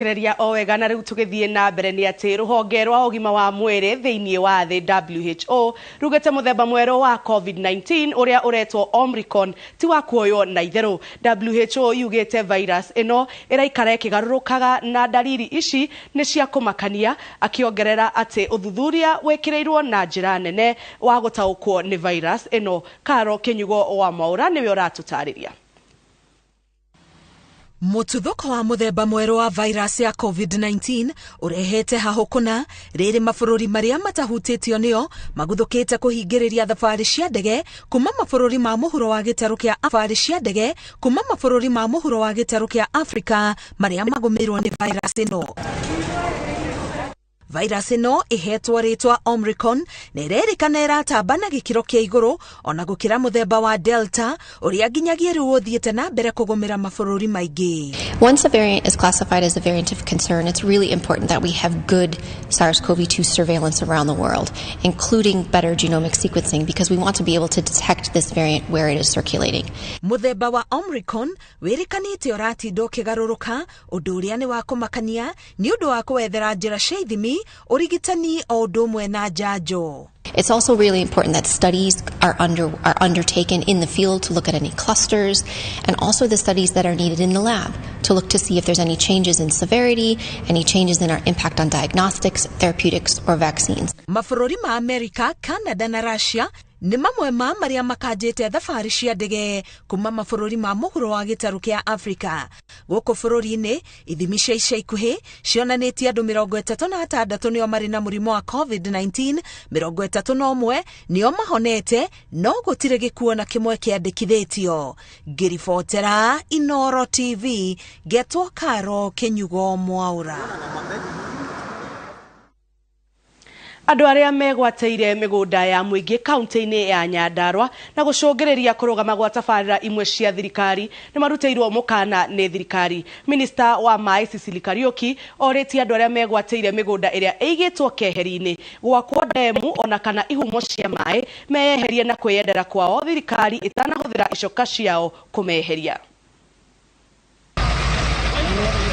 Reria o wega na rĩu tũgĩthiĩ na mbere nĩ atĩ rũhonge rwa ũgima wa mwĩrĩ thĩinĩ wa thĩ WHO rugĩte mũthemba mwerũ wa COVID-19 ũrĩa ũretwo Omicron ti wa kuoywo na itherũ. WHO yugĩte virus ĩno ĩraikara ĩkĩgarũrũkaga na ndariri ici nĩ cia kũmakania, akĩongerera atĩ ũthuthuria wĩkĩrĩirwo na njĩra nene wa gũtaũkwo nĩ virus ĩno. Karo Kĩnyugo wa Mwaũra nĩwe ũratũtarĩria. Mũtuthũko wa mũthemba mwerũ wa virus ya COVID-19 ũrehete hahũ kũna rĩrĩ mabũrũri marĩa matahutĩtio nĩyo maguthũkĩte kũhingĩrĩria thabarĩ cia ndege kuma mabũrũri ma mũhuro wa gĩtarũ kĩa thabarĩ cia ndege kuma mabũrũri ma mũhuro wa gĩtarũ kĩa Afrika marĩa magũmĩirwo nĩ virus ĩno. Virus ĩno ĩhetwo rĩtwa Omicron na ĩrerĩkana ĩratamba na gĩkĩro kĩa igũrũ ona gũkĩra mũthemba wa Delta ũrĩa nginyagia rĩu ũthiĩte na mbere kũgũmĩra mabũrũri maingĩ. Once a variant is classified as a variant of concern, it's really important that we have good SARS-CoV-2 surveillance around the world, including better genomic sequencing, because we want to be able to detect this variant where it is circulating. Mũthemba wa Omicron wĩrĩkanĩte ũratinda ũkĩgarũrũka, ũndũ ũrĩa nĩ wa kũmakania nĩ ũndũ wa kũwethera njĩra cia ithimi, ũrigitani o ũndũ ũmwe na njanjo. It's also really important that studies are undertaken in the field to look at any clusters, and also the studies that are needed in the lab to look to see if there's any changes in severity, any changes in our impact on diagnostics, therapeutics, or vaccines. Mabũrũri ma America, Canada na Russia nĩ mamwe ma marĩa makanjĩte thabarĩ cia ndege kuma mabũrũri ma mũhuro wa gĩtarũ kĩa Afrika. Gũkũ bũrũri-inĩ, ithimi cia ica ikuhĩ cionanĩtie andũ 36 nĩo marĩ na mũrimũ wa COVID-19, 31 nĩo mahonete, no gũtirĩ gĩkuo na kĩmwe kĩandĩkithĩtio. Ngĩribotera Inooro TV, ngetwo Karo Kĩnyugo Mwaũra. Andũ arĩa megwatĩire mĩgũnda ya mũingĩ kaunti-inĩ ya Nyandarua na gũcũngĩrĩria kũrũgama gwa tabarĩra imwe cia thirikari nĩ marutĩirwo mũkana nĩ thirikari. Minista wa maĩ Sicily Kariuki orĩtie andũ arĩa megwatĩire mĩgũnda ĩrĩa ĩigĩtwo keheri-inĩ gwakwo ndemu ona kana ihumo cia maĩ meyeherie na kwĩyendera kwao thirikari ĩtanahũthĩra icoka ciao kũmeheria.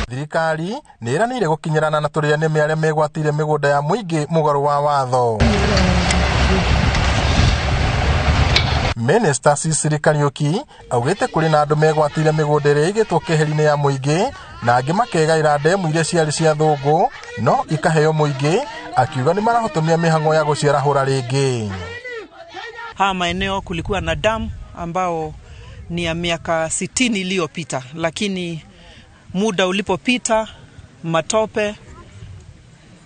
Thirikari nĩ ĩranĩire gũkinyĩrana na tũrĩa nĩme arĩa megwatĩire mĩgũnda ya mũingĩ mũgarũ wa watho. Minister Sicily Kariuki augĩte kũrĩ na andũ megwatĩire mĩgũnda ĩrĩa ĩigĩtwo keheri-inĩ ya mũingĩ na angĩ makegaĩra ndemu iria ciarĩ cia thũngũ no ikaheo mũingĩ, akiuga nĩ marahotomia mĩhang'o ya gũciarahũra rĩngĩ. Haya maeneo kulikuwa na damu ambao ni ya miaka 60 iliyopita, lakini muda ulipopita matope,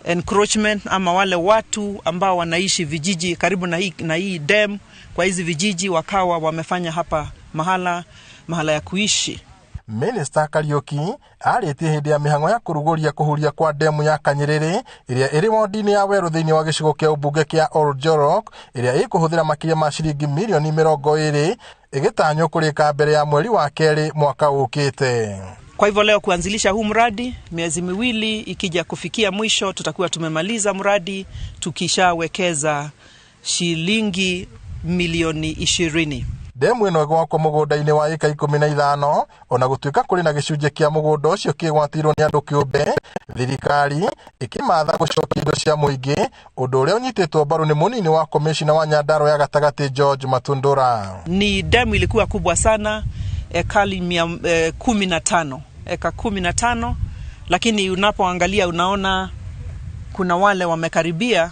encroachment ama wale watu ambao wanaishi vijiji karibu na hii dam, kwa hizi vijiji wakawa wamefanya hapa mahala ya kuishi. Minister Kariuki arĩtie hĩndĩ ya mĩhang'o ya kũrugũria kũhuria kwa demu ya Kanyerere ĩrĩa ĩrĩ wodi-inĩ ya Werũ thĩinĩ wa gĩcigo kĩa ũmbunge kĩa Oljorok ĩrĩa ĩkũhũthĩra makĩria ma ciringi mirioni 20 ĩgĩtanywo kũrĩka mbere ya mweri wa kerĩ mwaka ũkĩte. Kwa hivyo leo kuanzilisha huu mradi, miezi miwili ikija kufikia mwisho tutakuwa tumemaliza mradi tukishawekeza shilingi milioni 20. Demu ĩno ĩgwakwo mũgũnda-inĩ wa ĩka 15 ona gũtuĩka kũrĩ na gĩcunjĩ kĩa mũgũnda ũcio kĩgwatĩirwo nĩ andũ kĩũmbe, thirikari ĩkĩmatha gũcokia indo cia mũingĩ, ũndũ ũrĩa ũnyitĩtwo mbaru nĩ mũnini wa komishina wa Nyandarua ya gatagatĩ George Matundura. Ni demu ilikuwa kubwa sana, ekali 15, eka 15, lakini unapoangalia unaona kuna wale wamekaribia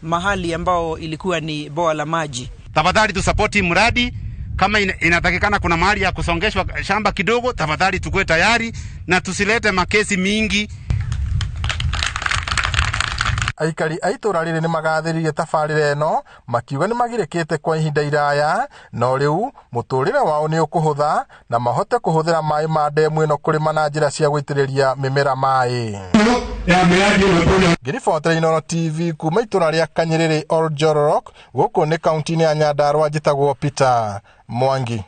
mahali ambao ilikuwa ni boa la maji. Tafadhali tusapoti mradi. Kama inatakikana kuna mahali ya kusongeshwa shamba kidogo, tafadhali tukue tayari na tusilete makesi mingi. Aikari a itũũra rĩrĩ nĩ magathĩrĩirie tabarĩra ĩno makiuga nĩ magirĩkĩte kwa ihinda iraya, no rĩu mũtũrĩre wao nĩ ũkũhũtha na mahote kũhũthĩra maĩ ma ndemu ĩno kũrĩma na njĩra cia gũitĩrĩria mĩmera maĩ. Ngĩribotera Inooro TV kuma itũũra rĩa Kanyerere Oljorok, gũkũ nĩ kaunti-inĩ ya Nyandarua, njĩtagwo Peter Mwangi.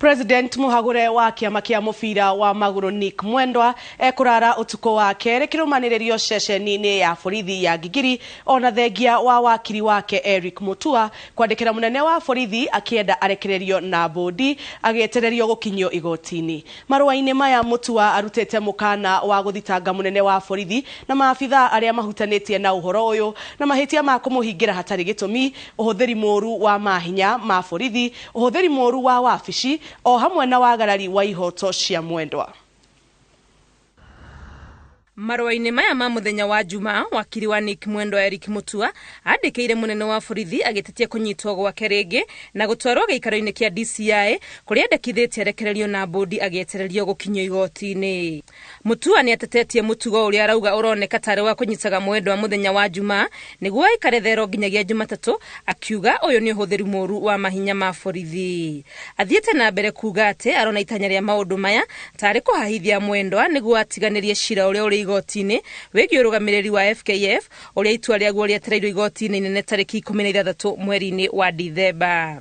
President muhagure wa kĩama kĩa mũbira wa magũrũ Nick Mwendwa ekũrara ũtukũ wa kerĩ kĩrũmanĩrĩrio ceceni-inĩ ya borithi ya Gigiri, ona thengia wa wakiri wake Eric Mutua kwandĩkĩra mũnene wa borithi akĩenda arekererio na bodi agĩetererio gũkinyio igoti-inĩ. Marũa-inĩ maya Mutua arutĩte mũkana wa gũthitanga mũnene wa borithi na maabithaa arĩa mahutanĩtie na ũhoro ũyũ na mahĩtia ma kũmũhingĩra hatarĩ gĩtũmi, ũhũthĩri mũũru wa mahinya ma borithi, ũhũthĩri mũũru wa wabici o hamwe na wagarari wa ihoto cia Mwendwa. Marũa-inĩ maya ma mũthenya wa Juma, wakiri wa Nick Mwendwa Eric Mutua andĩkĩire mũnene wa borithi agĩtetia kũnyitwo gwake rĩngĩ na gũtwarwo gĩikaro-inĩ kĩa DCI kũrĩa endekithĩtie arekererio na bodi agĩetererio gũkinyio igoti-inĩ. Mutua nĩ atetetie mũtugo ũrĩa arauga ũroneka tarĩ wa kũnyitaga Mwendwa mũthenya wa Juma nĩguo aikare thero nginyagia Jumatatũ, akiuga ũyũ nĩ ũhũthĩri mũũru wa mahinya ma borithi. Athiĩte na mbere kuuga atĩ arona itanya rĩa maũndũ maya tarĩ kũhahithia Mwendwa nĩguo atiganĩrie cira ũrĩa ũrĩ igoti-inĩ wĩgiĩ ũrũgamĩrĩri wa FKF ũrĩa itua rĩaguo rĩetereirwo igoti-inĩ inene tarĩki 16 mweri-inĩ wa Dithemba.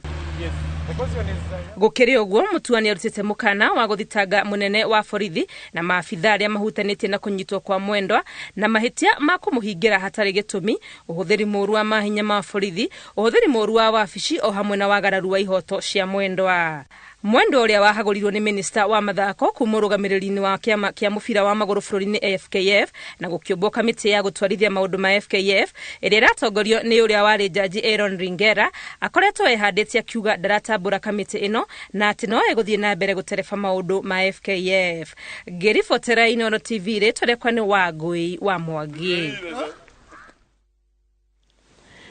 Gũkĩrĩ ũguo, Mutua nĩ arutĩte mũkana wa gũthitanga mũnene wa borithi na maabithaa arĩa mahutanĩtie na kũnyitwo kwa Mwendwa na mahĩtia ma kũmũhingĩra hatarĩ gĩtũmi, ũhũthĩri mũũru wa mahinya ma borithi, ũhũthĩri mũũru wa wabici o hamwe na wagararu wa ihoto cia Mwendwa. Mwendwa ũrĩa wahagũrirwo nĩ minista wa mathako kuma ũrũgamĩrĩri-inĩ wa kĩama kĩa mũbira wa magũrũ bũrũri-inĩ FKF na gũkĩũmbwo kamĩtĩ ya gũtwarithia maũndũ ma FKF ĩrĩa ĩratongorio nĩ ũrĩa warĩ jaji Aaron Ringera, akoretwo ehandĩte akiuga ndaratambũra kamĩtĩ ĩno na atĩ no egũthiĩ na mbere gũtereba maũndũ ma FKF. Ngĩribotera Inooro TV, rĩtwa rĩakwa nĩ Wangũi wa Mwangi.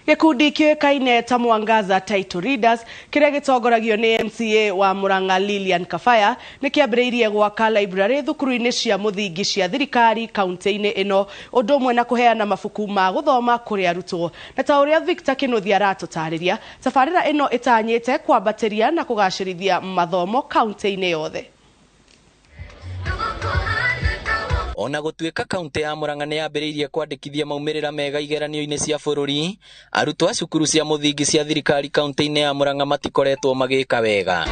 Gĩkundi kĩũĩkaine ta Mwangaza Title Readers kĩrĩa gĩtongoragio nĩ MCA wa Murang'a Lilian Kafaya nĩ kĩambĩrĩirie gwaka library thukuru-inĩ cia mũthingi cia thirikari kaunti-inĩ ĩno, ũndũ ũmwe na kũheana mabuku ma gũthoma kũrĩ arutwo. Na ta ũrĩa Victor Kĩnuthia aratũtarĩria, tabarĩra ĩno ĩtanyĩte kwambatĩria na kũgacĩrithia mathomo kaunti-inĩ yothe. Ona gũtuĩka kaunti ya Murang'a nĩ yambĩrĩirie kwandĩkithia maumĩrĩra mega igeranio-inĩ cia bũrũri, arutwo a cukuru cia mũthingi cia thirikari kaunti-inĩ ya Murang'a matikoretwo magĩka wega.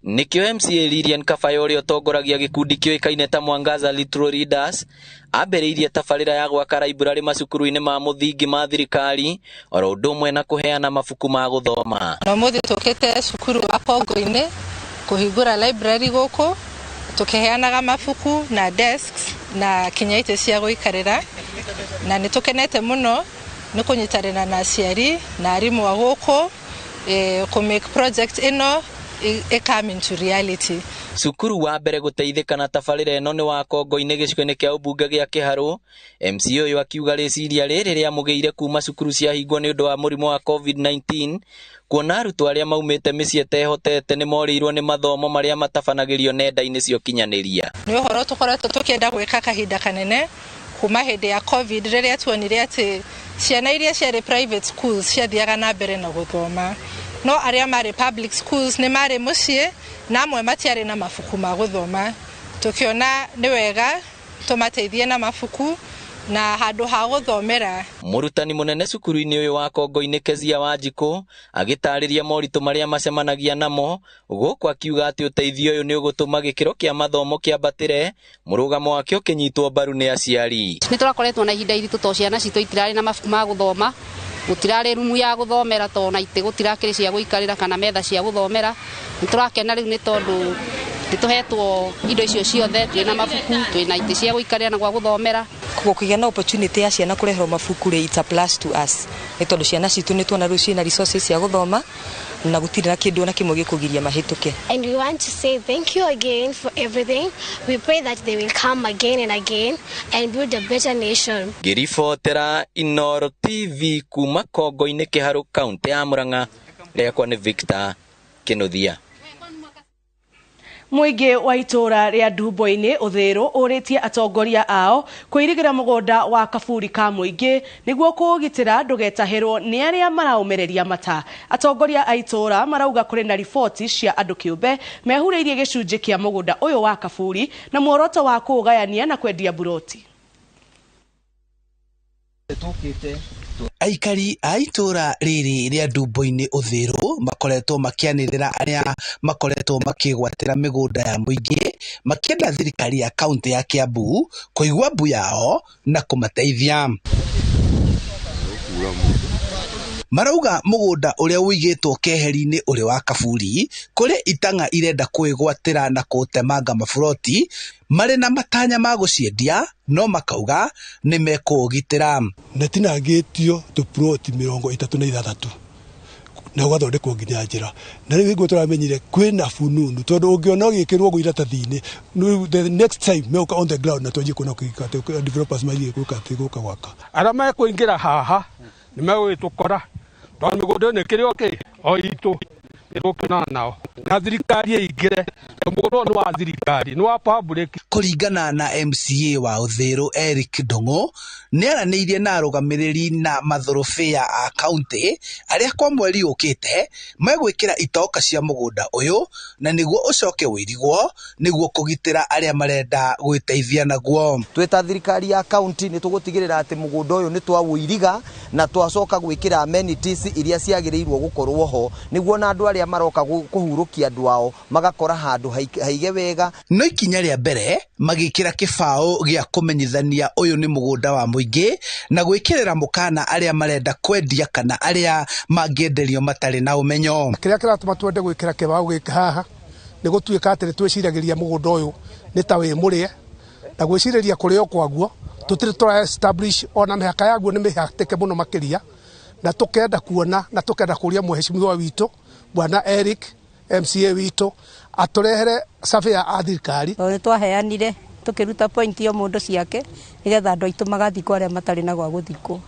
Nĩkĩo MCA Lilian Kafaya ũrĩa ũtongoragia gĩkundi kĩũĩkaine ta Mwangaza Little Readers ambĩrĩirie tabarĩra ya gwaka library macukuru-inĩ ma mũthingi ma thirikari oro ũndũ ũmwe na kũheana mabuku ma gũthoma. Na ũmũthĩ tũkĩte cukuru wa Kongo-inĩ kũhingũra library gũkũ, tukiheanaga mabuku na desks na kinya itĩ cia gũikarĩra, na nĩ tũkenete mũno nĩ kũnyitanĩra na aciari na arimũ a gũkũ kũ make project ĩno ĩ come into reality. Cukuru wa mbere gũteithĩka na tabarĩra ĩno nĩ wa Kongo-inĩ gĩcigo-inĩ kĩa ũmbunge gĩa Kĩharũ. MCA ũyũ akiuga rĩciria rĩrĩ rĩamũgĩire kuma cukuru ciahingwo nĩ ũndũ wa mũrimũ wa COVID-19, kuona arutwo arĩa maumĩte mĩciĩ ĩtehotete nĩ morĩirwo nĩ mathomo marĩa matabanagĩrio nenda-inĩ cia ũkinyanĩria. Nĩ ũhoro tũkoretwo tũkĩenda gwĩka kahinda kanene kuma hĩndĩ ya COVID, rĩrĩa tuonire atĩ ciana iria ciarĩ private schools ciathiaga na mbere na gũthoma, no arĩa marĩ public schools nĩ marĩ mũciĩ na amwe matiarĩ na mabuku ma gũthoma. Tũkĩona nĩ wega tũmateithie na mabuku na handũ ha gũthomera. Mũrutani mũnene cukuru-inĩ ũyũ wa Kongo-inĩ Kezia Wanjikũ agĩtarĩria moritũ marĩa macemanagia namo, gũkũ akiuga atĩ ũteithio ũyũ nĩ ũgũtũma gĩkĩro kĩa mathomo kĩambatĩre, mũrũgamo wakĩo ũkĩnyitwo mbaru nĩ aciari. Nĩ tũrakoretwo na ihinda iritũ tondũ ciana citũ itirarĩ na mabuku ma gũthoma, gũtirarĩ rumu ya gũthomera tondũ na itĩ gũtirakĩrĩ cia gũikarĩra kana metha cia gũthomera. Nĩ tũrakena rĩu nĩ tondũ nĩ tũhetwo indo icio ciothe, twĩna mabuku, twĩna itĩ cia gũikarĩra na gwa gũthomera. Gũkĩgĩa na opportunity ya ciana kũreherwo mabuku rĩ, it's a plus to us nĩ tondũ ciana citũ nĩ tuona rĩu ciĩna resources cia gũthoma na gũtirĩ na kĩndũ ona kĩmwe gĩkũgiria mahĩtũke. And we want to say thank you again for everything. We pray that they will come again and again and build a better nation. Ngĩribotera Inooro TV kuma Kongo-inĩ Kĩharũ, kaunti ya Murang'a, rĩakwa nĩ Victor Kĩnuthia. Mũingĩ wa itũũra rĩa Ndumbo-inĩ Ũthĩrũ ũrĩtie atongoria ao kũirigĩra mũgũnda wa kaburi ka mũingĩ nĩguo kũũgitĩra ndũgetahĩrwo nĩ arĩa maraũmereria mata. Atongoria a itũũra marauga kũrĩ na riboti cia andũ kĩũmbe mehurĩirie gĩcunjĩ kĩa mũgũnda ũyũ wa kaburi na muoroto wa kũũgayania na kwendia mburoti. Tũkĩte Aikari a itũũra rĩrĩ rĩa Ndumbo-inĩ Uthiru makoretwo makĩanĩrĩra arĩa makoretwo makĩgwatĩra mĩgũnda ya mũingĩ makĩenda thirikari ya kaunti ya Kiambu kũigua mbu yao na kũmateithia. Marauga mũgũnda ũrĩa ũigĩtwo keheri-inĩ ũrĩ wa kaburi kũrĩ itang'a irenda kũwĩgwatĩra na kũũtemanga maburoti marĩ na matanya ma gũciendia no makauga nĩ mekũũgitĩra. Na tinangĩtio tũploti 36 na gũgathondekwo nginya njĩra na rĩu hingo tũramenyire kwĩna fununu tondũ ũngĩona ũgĩkĩrwo ũguo iratathi-inĩ the next time megũka on the ground na twanjie kuona developers manjie gũka gwaka. Arĩa mekũingĩra haha nĩ megũgĩtũkora tondũ mĩgũnda ĩno ĩkĩrĩ o kĩ o itũ nĩtũkĩonana nao na thirikari ĩingĩre tondũ mũgũnda ũyũ nĩ wa thirikari nĩ wa public. Kũringana na MCA wa Uthiru Eric Ndung'u nĩaranĩirie na arũgamĩrĩri na mathorobĩa a kaunti arĩa kwa mweri ũkĩte megwĩkĩra itoka cia mũgũnda ũyũ na nĩguo ũcoke ũirigwo nĩguo kũgitĩra arĩa marenda gwĩteithia naguo. Twĩ ta thirikari ya kaunti nĩ tũgũtigĩrĩra atĩ mũgũnda ũyũ nĩ twaũiriga na twacoka gwĩkĩra amenities iria ciagĩrĩirwo gũkorwo ho nĩguo na andũ arĩa maroka kũhurũkia andũ ao magakora handũ haige wega. No ikinya rĩa mbere magĩkĩra kĩbaũ gĩa kũmenyithania ũyũ nĩ mũgũnda wa mũingĩ na gwĩkĩrĩra mũkana arĩa marenda kwendia kana arĩa mangĩenderio matarĩ na ũmenyo. Kĩrĩa kĩratũma twende gwĩkĩra kĩbaũ gĩkĩ haha nĩ gũtuĩka atĩ nĩtwĩciragĩria mũgũnda ũyũ nĩ ta wĩ mũrĩe na gwĩcirĩria kũrĩo kwaguo tũtirĩ tũra establish ona mĩhaka yaguo nĩ mĩhatĩke mũno makĩria na tũkenda kuona na tũkenda kũria mheshimiwa witũ bwana Eric MCA witũ atũrehere surveyor a thirikari. Tondũ twaheanire tũkĩruta point o mũndũ ciake nĩgetha andũ aitũ magathikwo arĩa matarĩ na gwa gũthikwo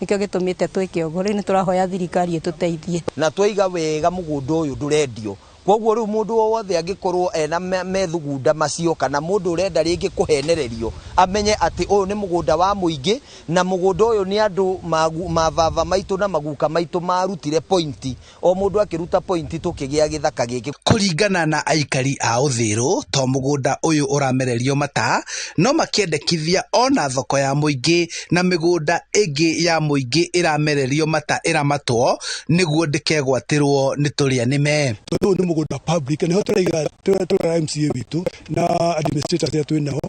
nĩkĩo gĩtũmĩte twĩke ũguo. Rĩu nĩtũrahoya thirikari ĩtũteithie na twaiga wega mũgũnda ũyũ ndũrendio koguo rĩu mũndũ o wothe angĩkorwo ena methugunda macio kana mũndũ ũrenda rĩngĩ kũhenererio amenye atĩ ũyũ nĩ mũgũnda wa mũingĩ na mũgũnda ũyũ nĩ andũ mababa maitũ na maguka maitũ marutire pointi o mũndũ akĩruta pointi tũkĩgĩa gĩthaka gĩkĩ. Kũringana na aikari a Uthiru to mũgũnda ũyũ ũramererio mata no makĩendekithia ona thoko ya mũingĩ na mĩgũnda ĩngĩ ya mũingĩ ĩramererio mata ĩramatwo nĩguo ndĩkegwatĩrwo nĩ tũrĩa nĩme. Tondũ ũyũ nĩ mũgũnda public nĩho tũraiga tũrera MCA witũ na administrators arĩa twĩ nao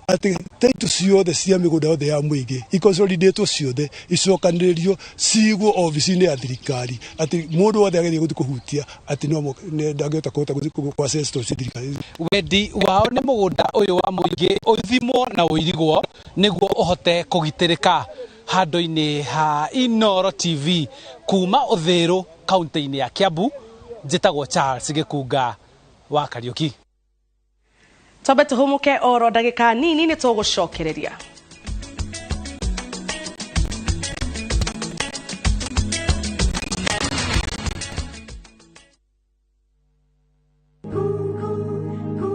atĩ title ciothe cia mĩgũnda yothe ya mũingĩ iconsolidate ciothe icokanĩrĩrio cigwo obici-inĩ ya thirikari atĩ mũndũ wothe agĩthiĩ gũthiĩ kũhutia atĩ no ndangĩhota kũhota gũthiĩ kũ access to thirikari. Wendi wao nĩ mũgũnda ũyũ wa mũingĩ ũthimwo na ũirigwo nĩguo ũhote kũgitĩrĩka. Handũ-inĩ ha Inooro TV kuma Uthiru kaunti-inĩ ya Kiambu njĩtagwo Charles Gĩkunga wa Kariũki. Twambe tũhũmũke oro ndagĩka nini nĩ tũgũcokereria.